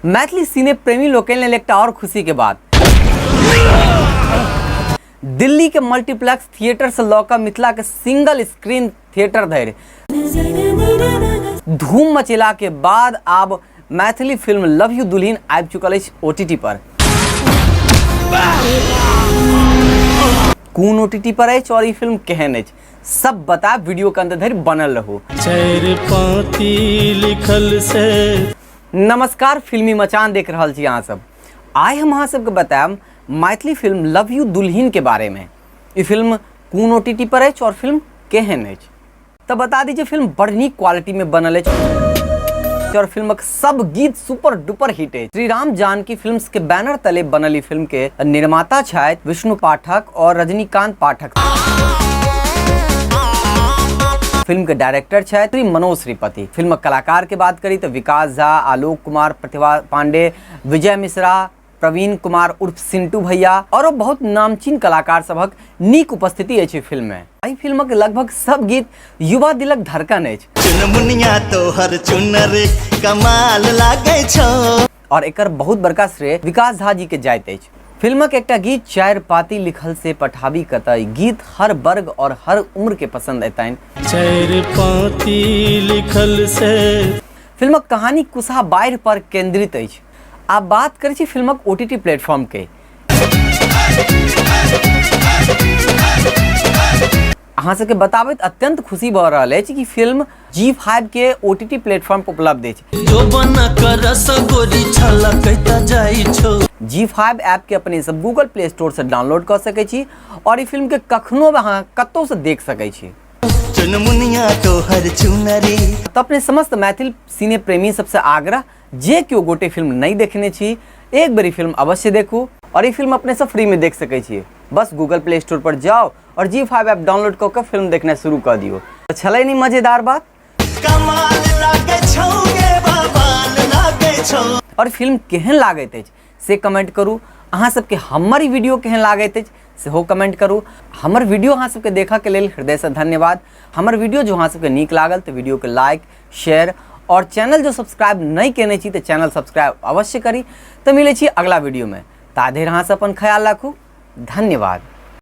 मैथिली सिने प्रेमी लोकनि लेल एकटा और खुशी के बात। दिल्ली के मल्टीप्लेक्स थिएटर से लऽ कऽ मिथिला के सिंगल स्क्रीन थिएटर धरि धूम मचेला के बाद आब मैथिली फिल्म लव you दुल्हन आबि चुकल अछि ओटीटी पर। कोन ओटीटी पर अछि और ई फिल्म केहन अछि, सब बता वीडियो के अंत धरि बनल रहू। चारि पाँती लिखल से। नमस्कार, फिल्मी मचान देख रहल छी अहाँ सब। आइ हम अहाँ सबके बतायब मैथिली फिल्म लव you दुल्हन के बारे में। ई फिल्म कोन ओटीटी पर अछि और फिल्म केहन अछि। तो बता दी जे फिल्म बड़ नीक क्वालिटी में बनल अछि और फिल्मक सब गीत सुपर डुपर हिट अछि। श्री राम जानकी फिल्म्स के बैनर तले बनल ई फिल्म के निर्माता छथि विष्णु पाठक और रजनीकांत पाठक। फिल्म के डायरेक्टर छथि श्री मनोज श्रीपति। फिल्म कलाकार के बात करी तो विकास झा, आलोक कुमार, प्रतिभा पांडे, विजय मिश्रा, प्रवीण कुमार उर्फ सिंटू भैया और बहुत नामचीन कलाकार सभक नीक उपस्थिति अछि फिल्म में। एहि फिल्मक लगभग सब गीत युवा दिलक धड़कन अछि। चुनमुनिया तोहर चुनर कमाल लागै छौ। और एकर बहुत बड़का श्रेय विकास झा जी के जाइत अछि। फिल्मक एकटा गीत चारि पाती लिखल से पठाबी कतऽ, गीत हर वर्ग और हर उम्र के पसंद एतनि। चारि पाती लिखल से। फिल्मक कहानी कुशहा बाढ़ि पर केंद्रित अछि। आब बात करै छी फिल्मक ओटीटी प्लेटफॉर्म के। अहाँ सबके बताबैत अत्यंत खुशी भऽ रहल अछि कि फिल्म जी फाइव के ओटीटी प्लेटफॉर्म पर उपलब्ध अछि। जी फाइव ऐप के अपने सब गूगल प्ले स्टोर से डाउनलोड कऽ सकै छी और ई फिल्म के कखनो अहाँ कतौ से देख सकै छी। चुनमुनिया तोहर चुनरी। तऽ अपने समस्त मैथिल सिने प्रेमी सबसे आग्रह जे केओ गोटे फिल्म नहीं देखने छी एक बेर ई फिल्म अवश्य देखू और ई फिल्म अपने सब फ्री में देख सकै छी। बस गूगल प्ले स्टोर पर जाओ और जी फाइव ऐप डाउनलोड कऽ के फिल्म देखना शुरू कऽ दियौ। तऽ छलै नहीं मजेदार बात। कमाल लागै छौ गे बवाल लागै छौ। और फिल्म केहन लागैत अछि से कमेंट करू। अहाँ सबके हमर ई वीडियो केहन लागैत अछि सेहो कमेंट करू। हमर वीडियो अहाँ सबके देखऽ के लेल हृदयसँ धन्यवाद। हमर वीडियो जो अहाँ सबके नीक लागल तऽ वीडियो के लाइक, शेयर और चैनल जो सब्सक्राइब नहीं केने छी तऽ चैनल सब्सक्राइब अवश्य करी। तऽ मिलै छी अगला वीडियो में, ता धरि अहाँ सब अपन ख्याल राखू। धन्यवाद।